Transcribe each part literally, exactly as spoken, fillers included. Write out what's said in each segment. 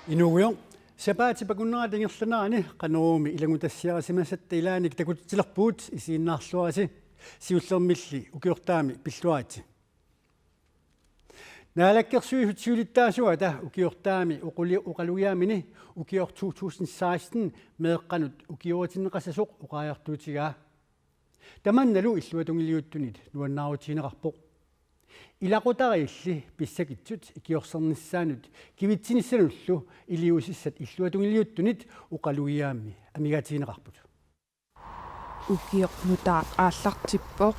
Inuugujoq, sapaatip akunnerata ingerlanerani Qanoroomi ilanngutassiarisimasatta ilaannik takutitsilerpugut, isiginnaarluarisi. Siullermilli ukiortaami pilluaritsi. Naalakkersuisut siulittaasuata ukiortaami oquli-, oqalugiaamini ukioq to tusind seksten meeqqanut ukioritinneqassasoq oqariartuutigaa. Tamannalu illuatungiliuttunit nuannaarutigineqarpoq. Ilaqutariilli pissakitsut ikiorsernissaannut kivitsinissanullu iliuusissat illuatungiliuttunit oqalugiaammi amigaatigineqarput. Ukioq nutaaq aallartippoq.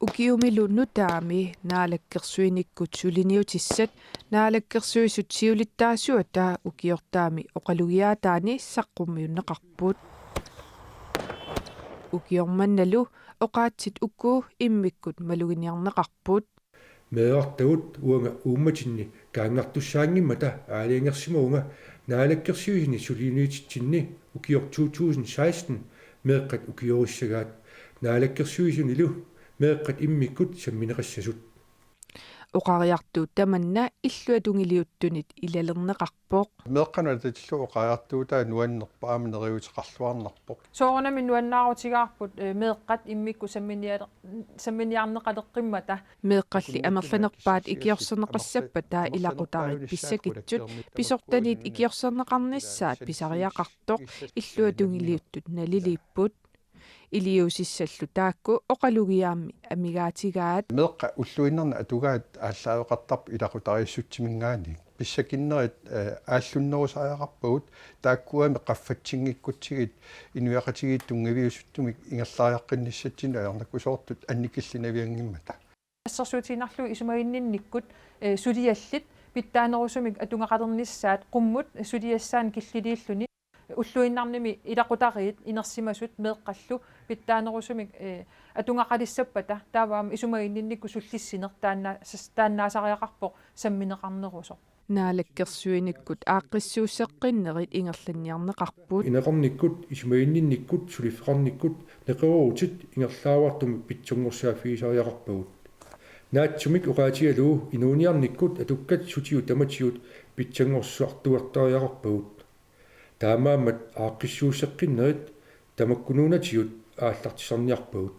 Ukiumilu nutaami naalakkersuinikkut suliniutissat Naalakkersuisut siulittaasuata ukiortaami oqalugiaataani saqqummiunneqarput. Ukioq mannalu oqaatsit uku immikkut maluginiarneqarput. Meerartagut uanga uummatinni kaanngartussaanngimmata aalajangersimavunga naalakkersuisuni suliniutitsinni ukioq to tusind seksten meeqqat ukiorissagaat. Naalakkersuisunilu meeqqat immikkut sammineqassasut. Oqariartuut tamanna illuatungiliuttunit ilalerneqarpoq. Meeqqanut atatillugu oqariartuutaa nuannerpoq aamma neriuuteqarluarnarpoq. Soorunami nuannaarutigaarput, eh, meeqqat immikkut samminiar-, samminiarneqaleqqimmata. Meeqqalli amerlanerpaat ikiorserneqassappata ilaqutariit pissakitsut pisortanit ikiorserneqarnissaat pisariaqartoq illuatungiliuttut naliliipput. Iliuusissallu taakku oqalugiaammi amigaatigaat. Meeqqat ulluinnarni atugaat aallaaveqartarput ilaqutariissutsiminngaanniit. Pissakinnerit, eh, aallunnerusariaqarpagut, taakkuami qaffatsinngikkutsigit inuiaqatigiit tunngaviusuttumik ingerlariaqqinnissatsinnik ajornakusoortut annikillinavianngimmata. Assersuutigiinnarlugu isumaginninnikkut, eh, suliallit pitsaanerusumik atugaqalernissaat qummut suliassaanut killiliilluni. Ulluinnarnimi ilaqutariit inersimasut meeqqallu pitsaanerusumik, eh, atugaqalissappata taava aamma isumaginninnikkut sullissineq taanna-, sas-, taannaasariaqarpoq sammineqarnerusoq. Naalakkersuinikkut aaqqissuusseqqinnerit ingerlanniarneqarput. Ineqarnikkut, isumaginninnikkut, suliffeqarnikkut neqeroorutit ingerlaavartumik pitsanngorsaaffigisariaqarpagut. Naatsumik oqaatigalugu inuuniarnikkut atukkat sutigut tamatigut pitsanngorsartuartariaqarpagut. Taamaammat aaqqissuusseqqinnerit tamakkunuunatigut aallartisarniarpagut.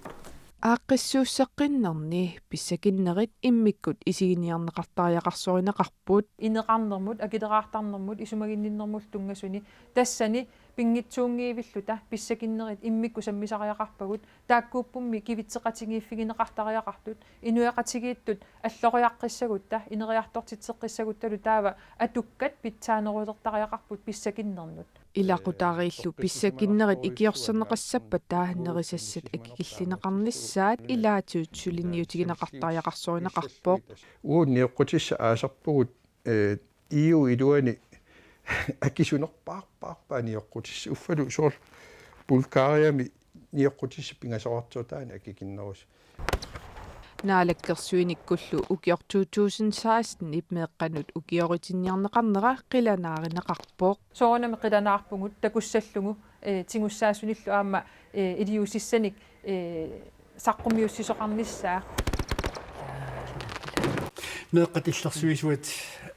Aaqqissuusseqqinnerni pissakinnerit immikkut isiginiarneqartariaqarsorineqarput. Ineqarnermut, akileraartarnermut, isumaginninnermullu tunngasuni, tassani pinngitsuunngivilluta pissakinnerit immikkut sammisariaqarpagut, taakkuuppummi kivitseqatigiiffigineqartariaqartut, inuiaqatigiittut alloriaqqissagutta, ineriartortitseqqissaguttalu taava atukkat pitsaanerulertariaqarput pissakinnernut. Ilaqutariillu pissakinnerit ikiorserneqassappata nerisassat akikillineqarnissaat ilaatigut suliniutigineqartariaqarsorineqarpoq. Uagut nioqqutissat aasarpugut, eh, E U iluani akisunerpaarpaarpaa nioqqutissat. Uffalu soorlu Bulgariami nioqqutissat pingasoqartoq taanna akikinnerusoq. Naalakkersuinikkullu ukioq to tusind seksten-ip meeqqanut ukioritinniarneqarnera qilanaarineqarpoq. Soorunami qilanaarpugut takussallugu, eh, tigussaasunillu aamma, eh, iliuusissanik, eh, saqqummiussisoqarnissaa. Meeqqat illersuisuat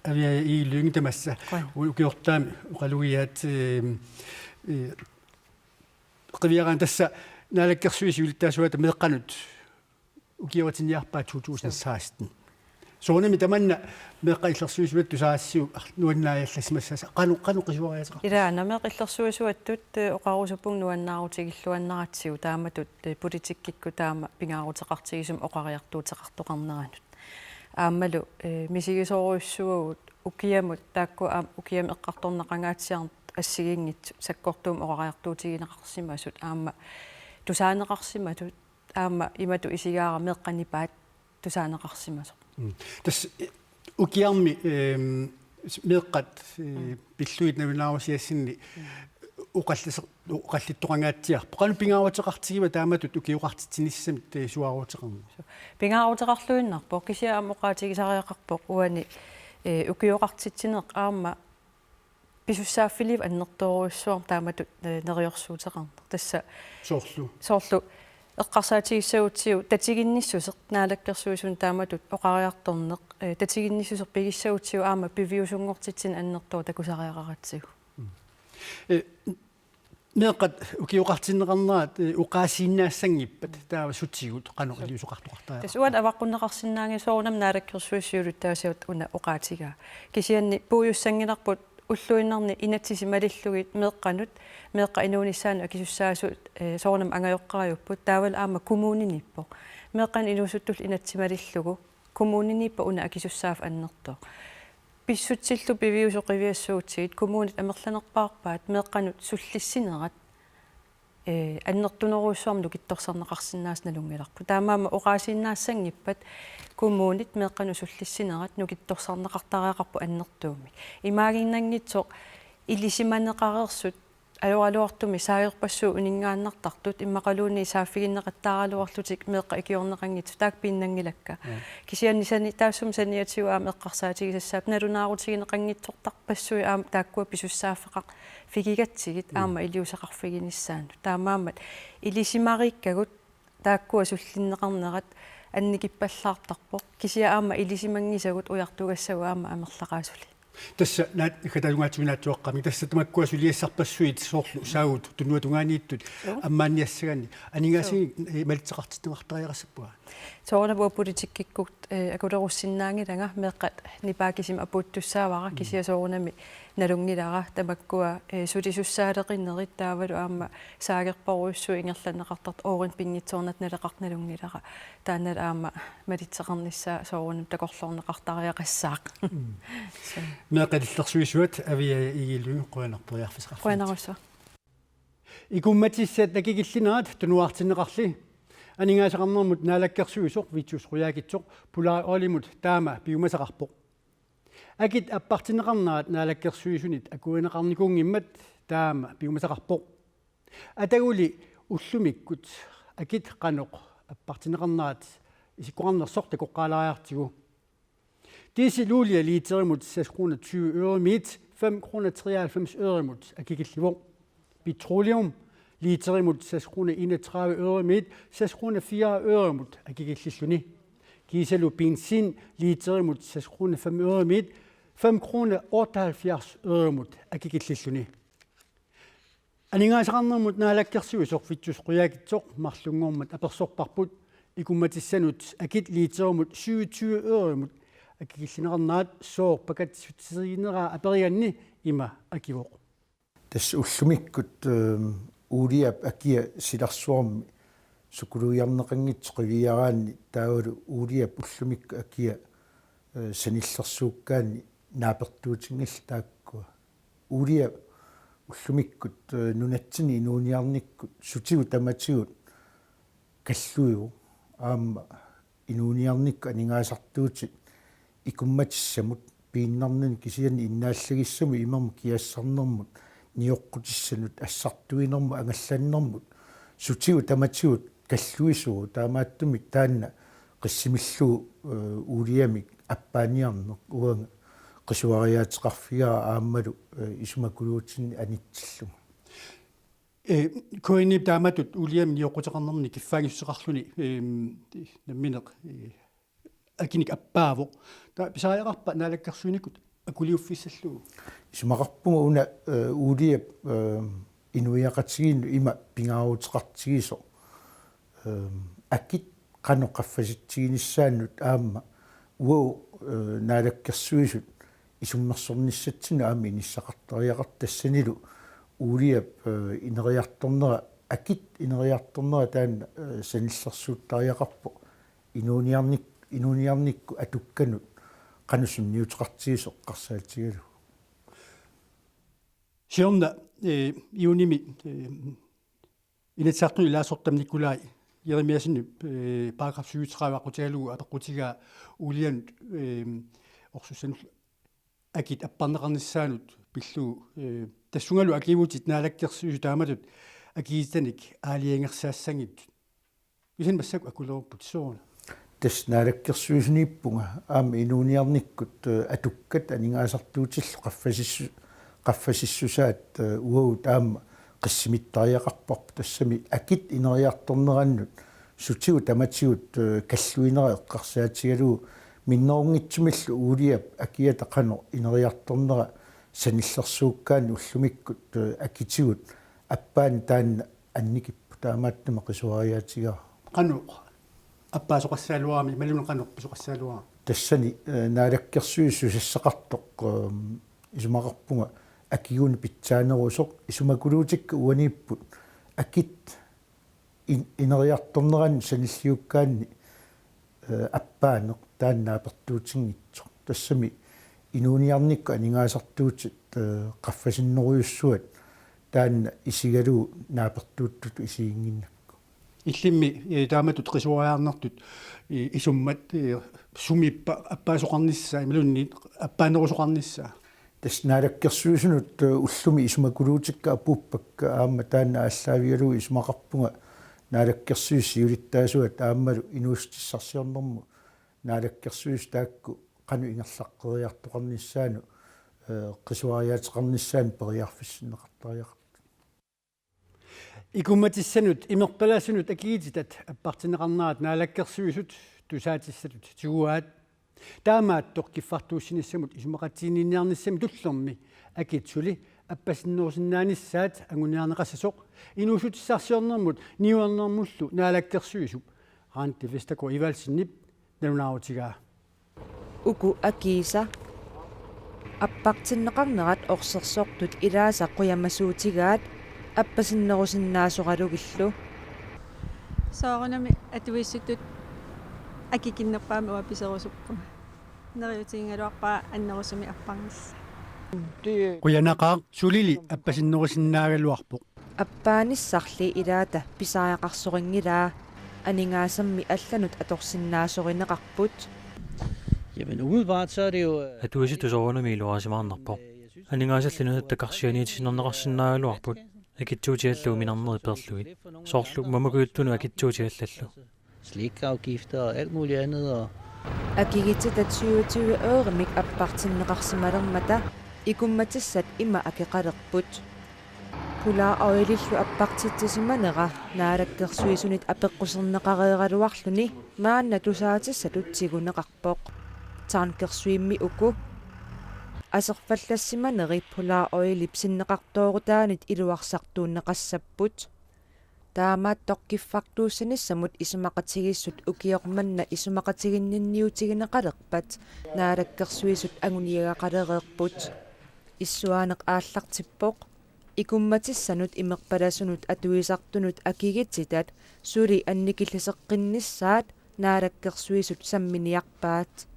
Aviaja Egede Lynge tamassa. Qujan. U-, ukiortaami oqalugiaat, eh, eh, qiviaraanni tassa Naalakkersuisut siulittaasuata meeqqanut ukioritinniarpaat to tusind seksten. Soorunami tamanna meeqqat illersuisuattut tusagassiuk ar-, nuannaajallassimassasoq, qanoq, qanoq qisuariaateqarpa? Ilaana meeqqat illersuisuattut, eh, oqarusuppunga nuannaarutigilluannaratsigu taamatut, eh, politikkikkut taama pingaaruteqartigisumik oqariartuuteqartoqarneranut. Aammalu, eh, misigisorujussuuvugut ukiamut taakku aamma ukiamut eqqartorneqangaatsiarneq assigiinngitsut sakkortuumik oqariartuutigineqarsimasut aamma tusaaneqarsimasut aamma imatut isigaara meeqqat nipaat tusaaneqarsimasoq. Mm. Tassa, eh, ukiarmi, ehm, s-, meeqqat, eh, mm, pillugit nalunaarusiassinni, mm, oqalliser-, oqallittoqangaatsiarpoq. Qanoq pingaaruteqartigiva taamatut ukioqartitsinissamik, eh, suaaruteqarneq? Pingaaruteqarluinnarpoq, kisianni aamma oqaatigisariaqarpoq uani, eh, ukioqartitsineq aamma pisussaaffiliiviup annertoorujussuarmik taamatut, eh, neriorsuuteqarneq. Tassa soorlu? Soorlu Eqqarsaatigissagutsigu tatiginnissuseq naalakkersuisunut taamatut oqariartorneq, eh, tatiginnissuseq pigissagutsigu aamma piviusunngortitsineq annertooq takusariaqaratsigu. Eh, meeqqat ukioqartinneqarnerat, eh, oqaasiinnaassanngippat taava sutigut qanoq iliuuseqartoqartariaqarpa? Tassa uani avaqqunneqarsinnaanngilaq soorunami naalakkersuisut siulittaasuat una oqaatigaa. Kisianni puigussanngilarput ulluinnarni inatsisit malillugit meeqqanut, meeqqat inuunissaannut akisussaasut, eh, soorunami angajoqqaajupput, taavalu aamma kommuniniippoq. Meeqqanut inuusuttullu inatsit malillugu, kommuniniippoq una akisussaaffik annertooq. Pissutsillu piviusut qiviassagutsigit kommunit amerlanerpaarpaat meeqqanut sullissinerat, eh, annertunerujussuarmik nukittorsarneqarsinnaasut nalunngilarput. Taamaammat oqaasiinnaassanngippat kommunit meeqqanut sullissinerat nukittorsarneqartariaqarpoq annertuumik. Imaaginnanngitsoq ilisimaneqareersut ajoraluartumik saagiorpassuit uninngaannartartut immaqaluunniit saaffiginneqattaaraluarlutik meeqqat ikiorneqanngitsut taakku piinnanngilakka. Mm. Kisianni sani-, taassuma saniatigut aamma eqqarsaatigisassaapput nalunaarutigineqanngitsortarpassuit aamma taakkua pisussaaffeqarfigigatsigit Mm. aamma iliuuseqarfiginissaannut. Taamaammat ilisimariikkagut taakkua sullinneqarnerat annikippallaartarpoq. Kisianni aamma ilisimanngisagut ujartugassagut aamma amerlaqaat suli. Tassa naat-, naggataatungaatsiminaatsuaqqamik tassa tamakkua suliassarpassuit soorlu saavut tunuatungaaniittut Joo. ammaanniassagaanni aningaasanik, eh, malitseqartinneqartariaqassappunga. Soorunami uanga politikkikkut, eh, akulerussinnaanngilanga meeqqat nipaa kisimik apuuttussaavara Mm. kisianni soorunami nalunngilara tamakkua, eh, sulisussaaleqinerit taavalu aamma saagerparujussuit ingerlanneqartartut oorit pinngitsoornata naleqartut nalunngilara. Taanna aamma malitseqarnissaa soorunami takorloorneqartariaqassaaq. Mm. Suu. Meeqqat illersuisuat Aviaja Egedelymi qujanaq periarfissaqarfiit. Qujanarsuaq. Ikummatissat akikillinerat tunuartinneqarli. Aningaasaqarnermut naalakkersuisoq Vittus Qujaukitsoq Polar Oilimut taama piumasaqarpoq. Akit appartinneqarnerat naalakkersuisunit akuerineqarnikuunngimmat taama piumasaqarpoq. Ataguli ullumikkut akit qanoq appartinneqarnerat isikkoqarnersoq takoqqaalaariartigu. Diesel olie literimut seks kroner tyve øremiit fem kroner treoghalvfems øremut akikillivoq. Petroleum literimut seks kroner enogtredive øremiit seks kroner fire øremut akikillilluni. Kiisalu benzin literimut seks kroner fem øremiit fem kroner otteoghalvfjerds øremut akikillilluni. Aningaasaqarnermut naalakkersuisoq Vittus Qujaukitsoq marlunngormat apersorparput ikummatissanut akit literimut syvogtyve øremut akikillineqarnerat sooq pakatsissutigineraa aperiganni ima akivoq. Tassa ullumikkut, ehm, oliep akia silarsuarmi sukulugiarneqanngitsoq qiviaraanni taavalu oliep ullumikkut akia, eh, sanillersuukkaanni naapertuutinngillat taakkua. Olie ullumikkut, eh, nunatsinni inuuniarnikkut sutigut tamatigut kalluivoq aamma inuuniarnikkut aningaasartuutit ikummatissamut piinnarnani kisianni innaallagissamut imermut kiassarnermut nioqqutissanut assartuinermut angallannermut sutigut tamatigut kalluisuuvoq taamaattumik taanna qissimillugu, eh, oliemik appaaniarneq uanga qisuariaateqarfigara aammalu, eh, isumaqatigiinnermik anitsillugu. Eh, K N-ip taamatut oliemik nioqquteqarnermini kiffaanngissuseqarluni, ehm, nammineq, eh, akinik appaavoq. Taava pisariaqarpa naalakkersuinikkut akuliuffissallugu? Isumaqarpunga una, eh, oliep, eh, inuiaqatigiinnut ima pingaaruteqartigisoq. Ehm, akit qanoq qaffasitsiginissaannut aamma uagut, eh, naalakkersuisut isummersornissatsinnut aamma inissaqartariaqartoq tassanilu oliep, eh, ineriartornera, akit ineriartornera taanna, eh, sanillersuuttariaqarpoq inuuniarnik-, inuuniarnikkut atukkanut qanoq sunniuteqartigisoq eqqarsaatigalugu. Siorna, eh, juunimi, eh, Inatsisartuni ilaasortamut Nikolaj Jeremiassenip, eh, paragraf syvogtredive aqqutigalugu apeqqutigaa olienut, eh, orsussanullu akit apparneqarnissaanut pillugu, eh, tassungalu akiuutit naalakkersuisut taamatut akiuussutanik aalajangersaassanngitsut. Kisianni massakkut akulerupput sooruna. Tassa naalakkersuisuniippunga aamma inuuniarnikkut, eh, atukkat aningaasartuutillu qaffasissu-, qaffasissusaat, eh, uagut aamma qissimittariaqarparput tassami akit ineriartornerannut Sutigut tamatigut, eh, kalluinera eqqarsaatigalugu minnerunngitsumillu Uuliap akiata qanoq ineriartornera sanillersuukkaanni ullumikkut, eh, akitigut appaanni taanna annikipput, taamaattumik qisuariaatigaara. Qanoq appaasoqassagaluarami, imaluunniit qanoq pisoqassagaluarami? Tassani, eh, Naalakkersuisut susassaqartoq, eh, isumaqarpunga akiguni pitsaanerusoq, isumakuluutikka uaniipput akit in-, ineriartornerani sanilliukkaanni, eh, appaaneq taanna naapertuutinngitsoq. Tassami inuuniarnikkut aningaasartuutit, eh, qaffasinnerujussuat taanna isigalugu naapertuuttutut isiginnginnakku. Illimmi, eh, taamatut qisuariarnertut, eh, isummat, eh, sumiippa appaasoqarnissaa, imaluunniit appaanerusoqarnissaa? Tassa Naalakkersuisunut, eh, ullumi isumakuluutikka apuuppakka, aamma taanna aallaavigalugu isumaqarpunga Naalakkersuisut siulittaasuat aammalu inuussutissarsiornermut Naalakkersuisut taakku qanoq ingerlaqqeriartoqarnissaanut, eh, qisuariaateqarnissaanut periarfissinneqartariaqartut. Ikummatissanut imerpalasunut akigititat appartinneqarnerat Naalakkersuisut tusaatissatut tiguaat. Taamaattoq kiffartuussinissamut isumaqatiginninniarnissami tullermi akit suli appasinnerusinnaanissaat anguniarneqassasoq inuussutissarsiornermut niuernermullu Naalakkersuisup Randi Vestergaard Evaldsenip nalunaarutigaa. Uku akiisa appartinneqarnerat orsersortut ilaasa qujamasuutigaat appasinnerusinnaasoralugillu. Soorunami atuisuttut akikinnerpaamik uanga piserusuppunga. Neriuutigigaluarpara annerusumik apparnissaa. Qujanaqaaq, sulili appasinnerusinnaagaluarpoq. Appaanissarli ilaata pisariaqarsorinngilaat, aningaasammi allanut atorsinnaasorineqarput. Jamen, umiddelbart så er det jo, øh, Atuisuttut soorunami iluarisimaarnarpoq. Aningaasallu nunatta karsianiit sinnerneqarsinnaagaluarput. Akitsuutit allat uminarnerit peerlugit. Soorlu mamakujuttunut akitsuutit allallu. Slikafgifter og alt muligt andet, og Akigititat syvogtyve euromik appartinneqarsimalermata ikummatissat ima akeqalerput. Polar Oilillu appartitsisimanera Naalakkersuisunit apeqquserneqareeraluarluni maanna tusaatissatut tiguneqarpoq. Tankersuimmi uku aserfallassimaneri Polar Oilip sinneqartoorutaanit iluarsartuunneqassapput. Taamaattoq kiffartuussinissamut isumaqatigiissut ukioq manna isumaqatiginninniutigineqalerpat Naalakkersuisut anguniagaqalereerput. Issuaaneq aallartippoq. Ikummatissanut imerpalasunut atuisartunut akigititat suli annikilliseqqinnissaat Naalakkersuisut samminiarpaat.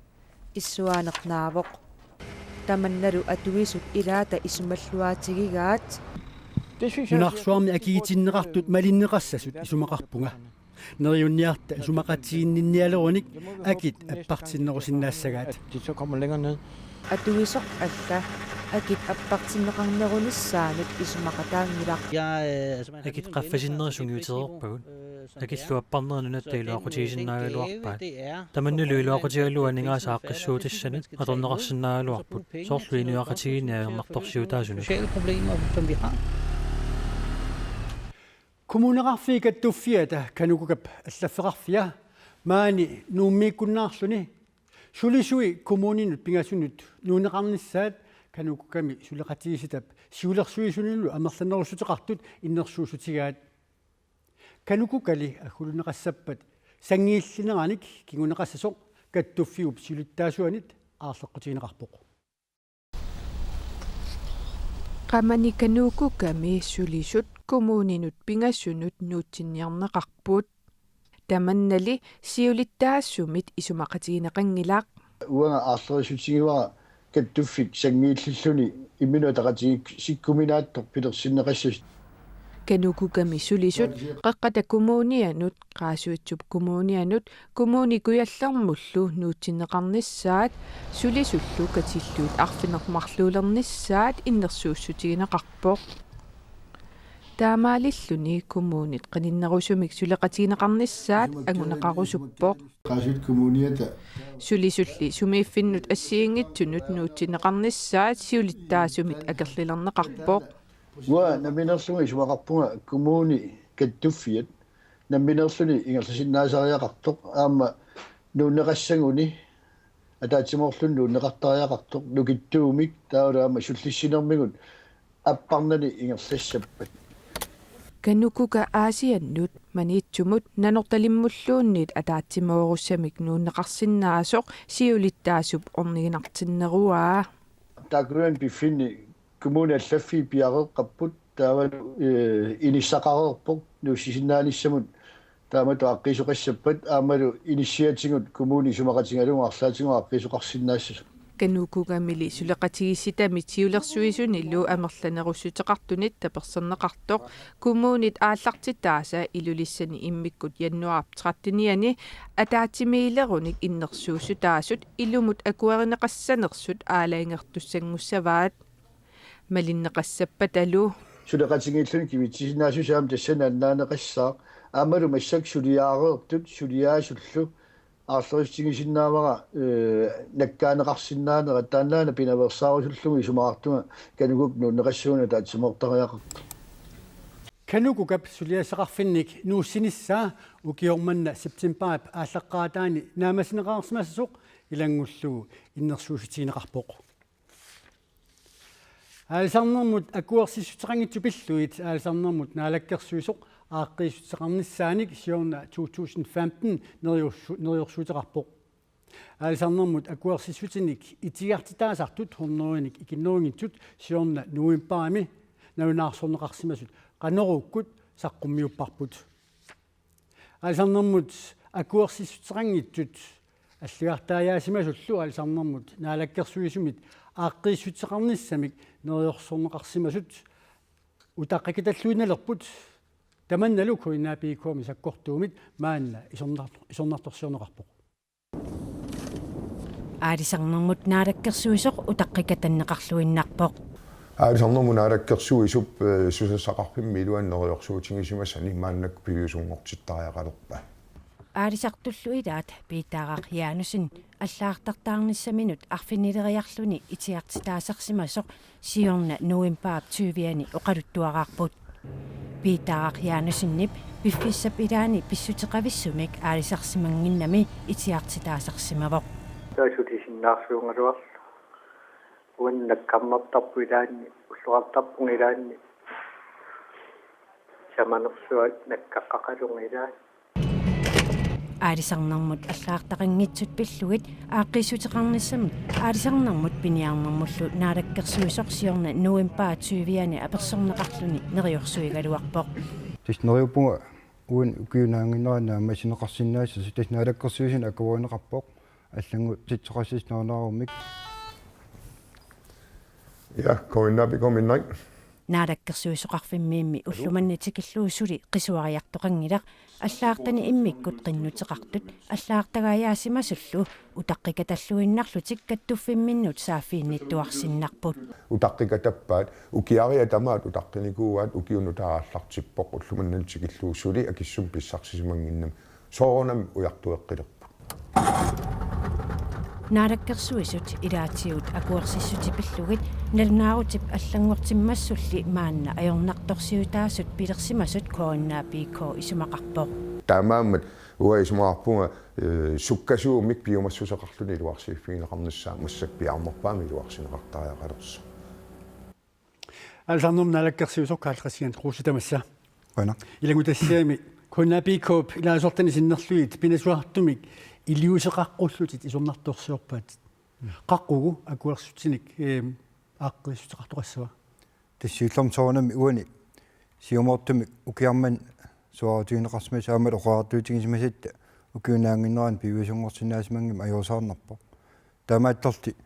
Issuaaneq naavoq. Tamannalu atuisut ilaata isumalluaatigigaat. Nunarsuarmi akigitinneqartut malinneqassasut isumaqarpunga. Neriunniarta isumaqatiginninnialerunik akit appartinnerusinnaassagaat. Atuisoq alla akit appartinneqarnerunissaanut isumaqataanngilaq. Akit qaffasinnerit sungiutereerpagut. Akillu apparnerit nunatta iluaqutigisinnaagaluarpaat. Tamannalu iluaqutigalugu aningaasat aaqqissuutissanut atorneqarsinnaagaluarput. Soorlu inuiaqatigiinni ajornartorsiutaasunut. Sociale problemer, som vi har. Kommuneqarfik kattuffiata KANUKOKA-p allaffeqarfia maani Nuummiikkunnaarluni sulisui kommuninut pingasunut nuunneqarnissaat KANUKOKA-mi suleqatigiissitap siulersuisunilu amerlanerussuteqartut innersuussutigaat. KANUKOKA-li agguuneqassappat sanngiillineranik kinguneqassasoq kattuffiup siulittaasuanit aarleqqutigineqarpoq. Qamani KANUKOKA-mi sulisut kommuninut pingasunut nuutsinniarneqarput. Tamannali siulittaasumit isumaqatigineqanngilaq. Uanga aarlerissutigaara kattuffik sanngiillilluni imminut ataqatigiikkuminaattoq pilersinneqassasut. KANUKOKA-mi sulisut Qeqqata Kommunianut, Qaasuitsup Kommunianut, Kommune Kujallermullu nuutsinneqarnissaat sulisullu katillugit arfineq-marluulernissaat innersuussutigineqarpoq. Taamaalilluni kommunit qaninnerusumik suleqatigineqarnissaat anguneqarusuppoq. Qaasuitsup Kommuniata. Sulisulli sumiiffinnut assigiinngitsunut nuutsinneqarnissaat siulittaasumit akerlilerneqarpoq. Uanga nammineerlunga isumaqarpunga kommuni kattuffiat nammineerluni ingerlasinnaasariaqartoq aamma nuunneqassaguni ataatsimoorluni nuunneqartariaqartoq nukittuumik taavalu aamma sullissinermigut apparnani ingerlassappat. Kanukuka Aasiannut Maniitsumut Nanortalimmulluunniit ataatsimoorussamik nuunneqarsinnaasoq siulittaasup orniginartinneruaa. Taakkununnga piffinni kommunit allaffiit piareeqqapput taavalu eh, inissaqareerpoq nuussisinnaanissamut taamatut aaqqiisoqassappat aammalu inissiatigut kommuni isumaqatigalugu arlaatigut aaqqiisoqarsinnaassasoq. Kanukukamili suleqatigiissitami siulersuisunilu amerlanerussuteqartunit taperserneqartoq kommunit aallartitaasa Ilulissani immikkut januaarip trettenianni ataatsimiilerunik innersuussutaasut ilumut akuerineqassanersut aalajangertussanngussavat. Malinneqassappatalu. Suleqatigiilluni kivitsisinnaassusaa tassani annaaneqassaaq. Aammalu massakkut suliareertut suliaasullu aarlerissutigisinnaavara eh, nakkaaneqarsinnaanera taannaana pinaveersaarusullugu isumaqartunga Kanukukkut nuunneqassaguni ataatsimoortariaqartoq. Kanukukap suliassaqarfinnik nuussinissaa ukioq manna septembarip aallaqqaataani naammassineqarsimassasoq ilanngullugu innersuussutigineqarpoq. Aalisarnermut akuersissuteqanngitsut pillugit Aalisarnermut Naalakkersuisoq aaqqiissuteqarnissaanik siorna to tusind femten neriorsu-, neriorsuuteqarpoq. Aalisarnermut akuersissutinik itigartitaasartut hundredenik ikinnerunngitsut siorna novembarimi nalunaarsorneqarsimasut Qanoruukkut saqqummiupparput. Aalisarnermut akuersissuteqanngitsut allagartaajaasimasullu Aalisarnermut Naalakkersuisumit aaqqiissuteqarnissamik neriorsorneqarsimasut utaqqikatalluinnalerput tamannalu K N A P K-mi sakkortuumit maanna isornar-, isornartorsiorneqarpoq. Aalisarnermut Naalakkersuisoq utaqqikatanneqarluinnarpoq. Aalisarnermut Naalakkersuisup eh, susassaqarfimmi iluani neriorsuutigisimasani maannakkut piviusunngortittariaqalerpaa. Aalisartullu ilaat Piitaaraq Jaanussen allagartartaarnissaminut arfinileriarluni itigartitaasarsimasoq siorna novembarip tyvianni oqaluttuaraarput. Piitaaraq Jaanusenip piffissap ilaani pissuteqavissumik aalisarsimannginnami itigartitaasarsimavoq. Taava sulisinnaarsuugaluarlunga. Uannut nakkarnartarpunga ilaanni, ulloqartarpunga ilaanni. Samanersuaq nakkaqqaqalunga ilaanni. Aalisarnermut allagartaqanngitsut pillugit aaqqiissuteqarnissamut Aalisarnermut Piniarnermullu Naalakkersuisoq siorna novembarip tyvianni apersorneqarluni neriorsuigaluarpoq. Tassa neriuppunga uani ukiup naannginnerani naammassineqarsinnaassasoq, tassa Naalakkersuisuni akuerineqarpoq allanngortitseqassasoq nalunaarummik. Ja, K N A P K-minnaq. Naalakkersuisoqarfimmiimmi ulloq manna tikillugu suli qisuariartoqanngilaq, allagartani immikkut qinnuteqartut allagartagaajaasimasullu utaqqikatalluinnarlutik kattuffimminnut saaffiginnittuarsinnarput. Utaqqikatappaat, ukiariat tamaat utaqqinikuuaat, ukiunut aallartippoq, ulloq manna tikillugu suli akissumik pissarsisimannginnami. Soorunami ujartueqqilerput. Naalakkersuisut ilaatigut akuersissutit pillugit nalunaarutip allanngortimmassulli maanna ajornartorsiutaasut pilersimasut K N A P K isumaqarpoq. Taamaammat uanga isumaqarpunga eh, sukkasuumik piumassuseqarluni iluarsiiffigineqarnissaa massakkut piaarnerpaamik iluarsineqartariaqalersoq. Aalisarnermut Naalakkersuisoq Karl Kristian Kruse tamassa. Qujanaq. Ilanngutassiami K N A P K-p ilaasortanik sinnerlugit pinasuartumik iliuuseqaqqullutit isornartorsiorpaat. Qaqugu akuersissutinik eh, aaqqiissuteqartoqassava? Tassa siullermik soorunami uani siumoortumik ukiarmanna suaarutigineqarsimasoq aammalu oqariartuutigisimasatta ukiup naannginnerani piviusunngorsinnaasimanngimmat ajorusaarnarpoq. Taamaattorli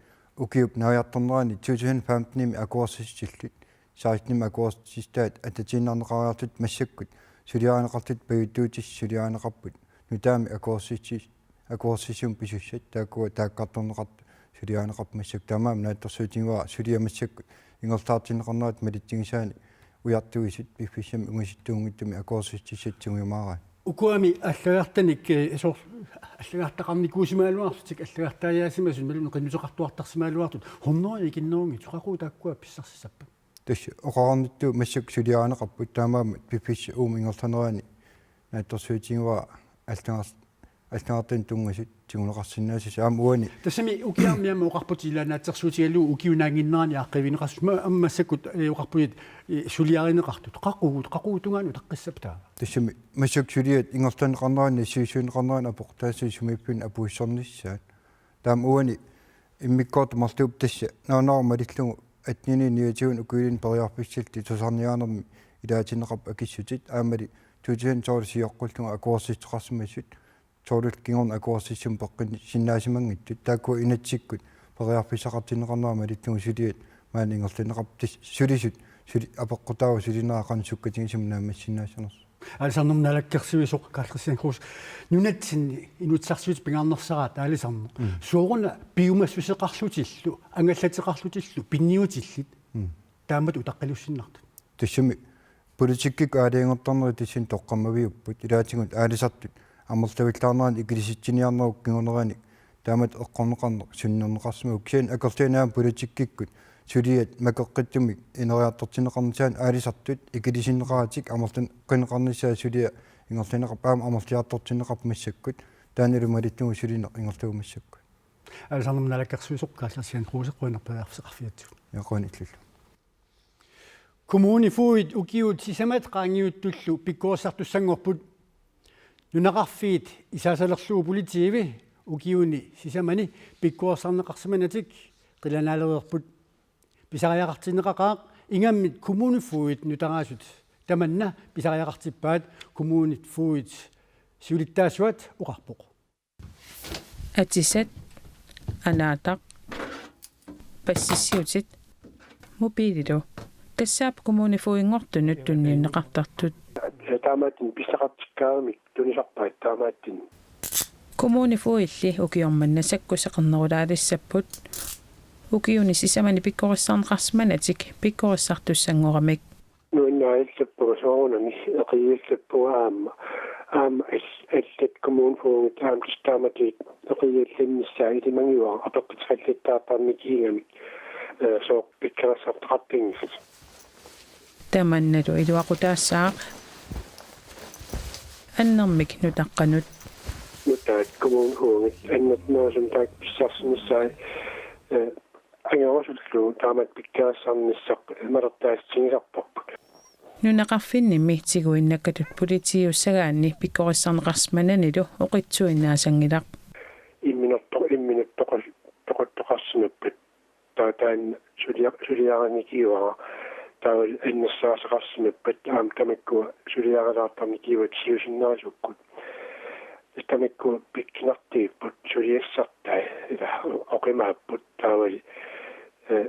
ukiup naajartornerani to tusind femten-imi akuersissutillit, seksten-imi akuersissutaat atatiinnarneqariarlutik massakkut suliarineqartut pajuttuutissat suliarineqarput nutaamik akuersissutis akuersissummik pisussat taakkua taakkartorneqartut suliarineqarput massakkut, taamaammat naatsorsuutigaara suliat massakkut ingerlaartinneqarnerat malitsigisaanik ujartuisut piffissami ungasittuunngitsumi akuersissutissatut tigujumaaraat. Ukuami allagartanik eh, soor-, allagartaqarnikuusimagaluarlutik allagartaajaasimasut imaluunniit qinnuteqartuartarsimagaluartut hundrede ikinnerunngitsut qaqugu taakkua pissarsissappat? Tassa oqarnittut massakkut suliarineqarput, taamaammat piffissap uuma ingerlanerani naatsorsuutigaara allagar-, allagartanik tunngasut tiguneqarsinnaasut aamma uani. Tassami ukiarmi aamma oqarputit ilaa naatsorsuutigalugu ukiup naannginnerani aaqqiivigineqarsimasoq, ma-, aamma massakkut, eh, oqarputit, eh, suliarineqartut. Qaqugu, qaqugu tungaanut utaqqissappat taava? Tassami massakkut suliat ingerlanneqarneranni, nassiussuunneqarneranni apeqqutaasut sumiiffinni apuussornissaat. Taama uani immikkoortoq marluup tassa nalunaarut malillugu atteninik niogtyvenik ukiulinik periarfissallit tusarniaanermi ilaatinneqarput akissutit, aammali to tusind tolv sioqqullugu akuersissuteqarsimasut, tolvip kingorna akuersissummik peqqissinnaasimanngittut, taakkua inatsikkut periarfissaqartinneqarnerat malillugu suliat maani ingerlanneqarput, tassa sulisut, suli-, apeqqutaavoq sulinerat qanoq sukkatigisumik naammassinnaassanersoq. Aalisarnermut naalakkersuisoq Karl-Kristian Kruse, nunatsinni inuussutissarsiutit pingaarnersaraat aalisarneq. Mm. Sooruna piumassuseqarlutillu, angallateqarlutillu, pinniutillit, mm, taamatut utaqqilussinnartut? Tassami politikkikkut aalajangertarnerit tassani toqqammaviupput. Ilaatigut aalisartut amerlavillaarneranni ikilisitsiniarnerup kinguneranik taamatut eqqorneqarneq sunnerneqarsimavoq. Kisianni akerlianik aamma politikkikkut suliat makeqqittumik ineriartortinneqarnissaannut aalisartut ikilisinneqaratik amerlaneqarnissaat suliaq ingerlanneqarpoq, aamma amerliartortinneqarpoq massakkut. Taannalu malillugu sulineq ingerlavoq massakkut. Aalisarnermut naalakkersuisoq Karl-Kristian Kruse, qujanaq periarfissaqarfigatsigut. Ja, qujanaq illillu. Kommunefogedit ukiut sisamat qaangiuttullu pikkorissartussanngorput. Nunaqarfiit isaasalerlugu politiivi ukiuni sisamani pikkorissarneqarsimanatik qilanaalereerput. Pisariaqartinneqaqaaq, ingammik kommunefogedit nutaraasut tamanna pisariaqartippaat, kommunefogedit siulittaasuat oqarpoq. Atisat, anaataq, passissiutit, mobiililu. Tassaapput kommunefogedinngortunut tunniunneqartartut. Taamaattumik pisaqartikkaaramik tunisarpaat taamaattumik. Kommunefogedilli ukioq manna sakkussaqarnerulaalissapput. Ukiuni sisamani pikkorissarneqarsimanatik pikkorissartussanngoramik. Nuannaarissappunga soorunami eqiallappunga aamma. Aamma al-, allat kommunefogedit aamma tassa taamatut eqiallannissaat ilimagiuara apeqquteqallattaartarnikigamik, eh, sooq pikkorissartaqartinngillat. Tamannalu iluaqutaassaaq annermik nutaqqanut. Nutaat kommunefogedit annertunerusumik taakku pissarsinissaat, eh, angerusullugu taamatut pikkorissarnissaq malertaatigisarparput. Nunaqarfinnimmi tiguinnakkatut politiiussagaanni pikkorissarneqarsimananilu oqitsuinnaasanngilaq. Imminorto-, imminut toqu-, toquttoqarsimappat. Taava taanna sulia-, suliarinikiuara. Taava annersaasaqarsimappat aamma tamakkua suliarilaartarnikiuaat siusinnerusukkut. Tamakkua pikkunartuupput suliassartai, ila oqimaapput taavali, eh,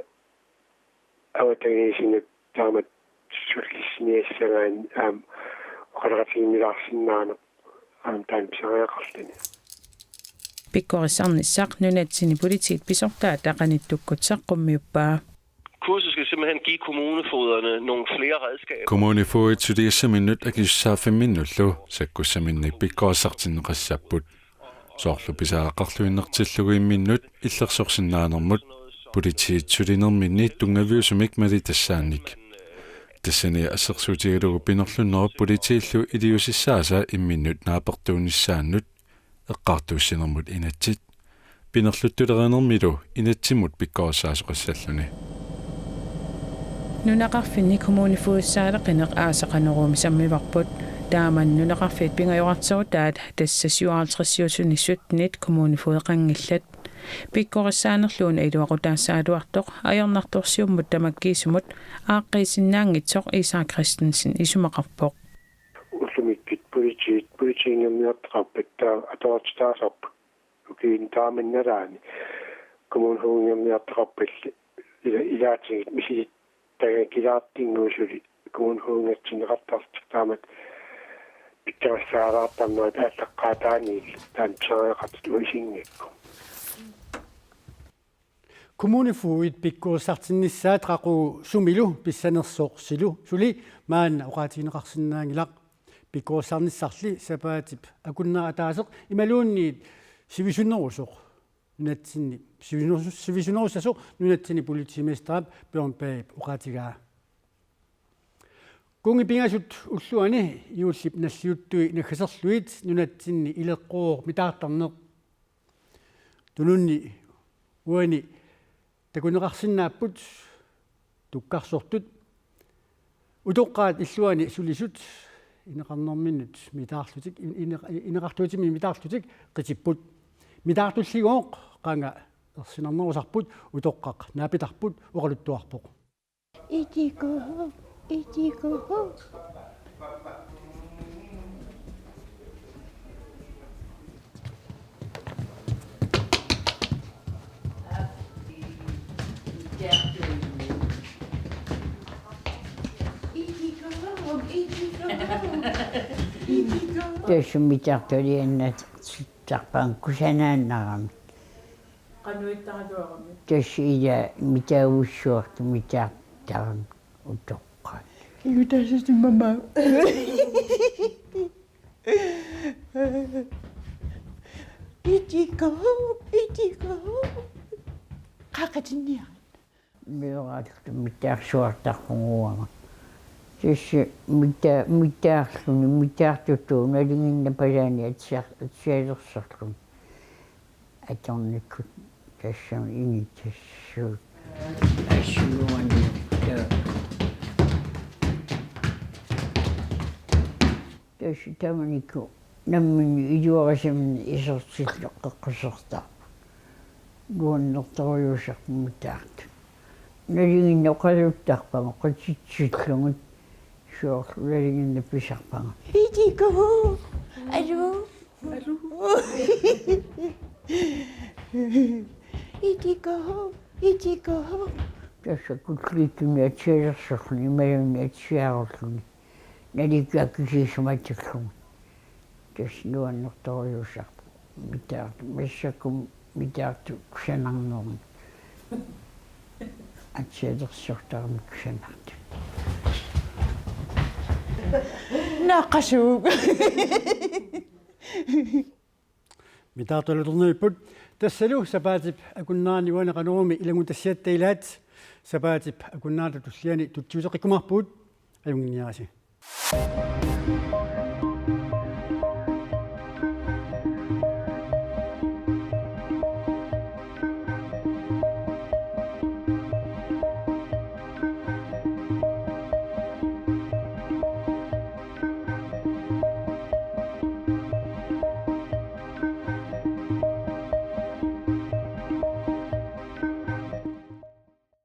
avatangiisinut taamatut sullissiniassagaanni aamma oqaloqatiginngilaarsinnaaneq aamma taanna pisariaqarluni. Pikkorissarnissaq nunatsinni politiit pisortaata qanittukkut saqqummiuppaa. Kurset skal simpelthen give kommunefogederne nogle flere redskaber. Kommunefogedit suliassaminnut akisussaaffimminnullu sakkussaminnik pikkorissartinneqassapput. Soorlu pisariaqarluinnartillugu imminnut illersorsinnaanermut, politiit sulinerminni tunngaviusumik malitassaannik. Tassani assersuutigalugu pinerlunnerup politiillu iliuusissaasa imminnut naapertuunissaannut eqqartuussinermut inatsit. Pinerluttulerinermilu inatsimmut pikkorissaasoqassalluni. Nunaqarfinni kommunefogedissaaleqineq aasaq qanoruumi sammivarput. Taamani nunaqarfiit pingajorarterutaat, tassa syvoghalvtredsiusuni syttenit kommunefogedit qanngillat. Pikkorissaanerluunniit iluaqutaassagaluartoq ajornartorsiummut tamakkiisumut aaqqiisinnaanngitsoq Isak Christensen isumaqarpoq. Ullumikkut politiit, politiinngorniartaqarpat taava atoortitaasarput. Ukiuni taamani nalaani kommunefogedinngorniartaqarpalli ila-, ilaatigut misilittagakilaartinnguusuli kommunefogedinngortinneqartarlutik taamatut pikkorissaalaartarnerat aallaqqaataaniillu taanna pisariaqartut uisinngikku. Kommunefogedit pikkorissartinnissaat qaqugu sumilu pissanersoq silu suli maanna oqaatigineqarsinnaanngilaq. Pikkorissarnissarli sapaatip akunnera ataaseq imaluunniit sivisunerusoq nunatsinni, sivisuners-, sivisunerussasoq nunatsinni politimesterip Bjørn Pape oqaatigaa. Kuunngit pingasut ulluani juullip nalliuttui naggaserlugit nunatsinni ileqqoq mitaartarneq. Tununni uani takuneqarsinnaapput tukkarsortut. Utoqqaat illuanni sulisut ineqarnerminnut mitaarlutik, in-, ine-, ineqartuutimi mitaarlutik qitipput. Mitaartulligooq qanga ersinarnerusarput, utoqqaq naapitarput oqaluttuarpoq. Itiko, itiko. Tassa mitaartuliannartarpara kusanaannarami. Qanuittaraluarami. Tassa ila mitaavissuartut mitaartarami utoqqaat. Ilutaasitimama. Itiko, itiko. Qaqatinniarit. Meeraallu mitaarsuartarpunga. Tassa mita-, mitaarluni, mitaartutut nalinginnapalaani atsiar-, atsialersorluni. Atornikkut tassami inittassuut. Assuuani. Tassa tamanikuuvoq nammineq iluarisaminnik isertillugu qeqqusertarpoq. Nuannertorujussuusarput mitaartut. Nalinginnaat oqaluttarpavut qititsillugit, soorlu nalinginnaat pisarpavut. Itiko! Alu! Alu! Itiko! Itiko! Tassa kulliittunut atsialersorluni, imaluunniit atsiareerluni. Nalikka kisiisa matullugu. Tassa nuannertorujussuusarput. Mitaartut, massakkut mitaartut kusanarnermut. Atsialersortarami kusanartut. Naqqasuuk. Mitaartut alutornivipput. Tassalu sapaatip akunnerani uani Qanorumi ilanngutassiatta ilaat. Sapaatip akunnerata tulliani tutsiuteqqikkumaarpugut. Ajunnginniarisi.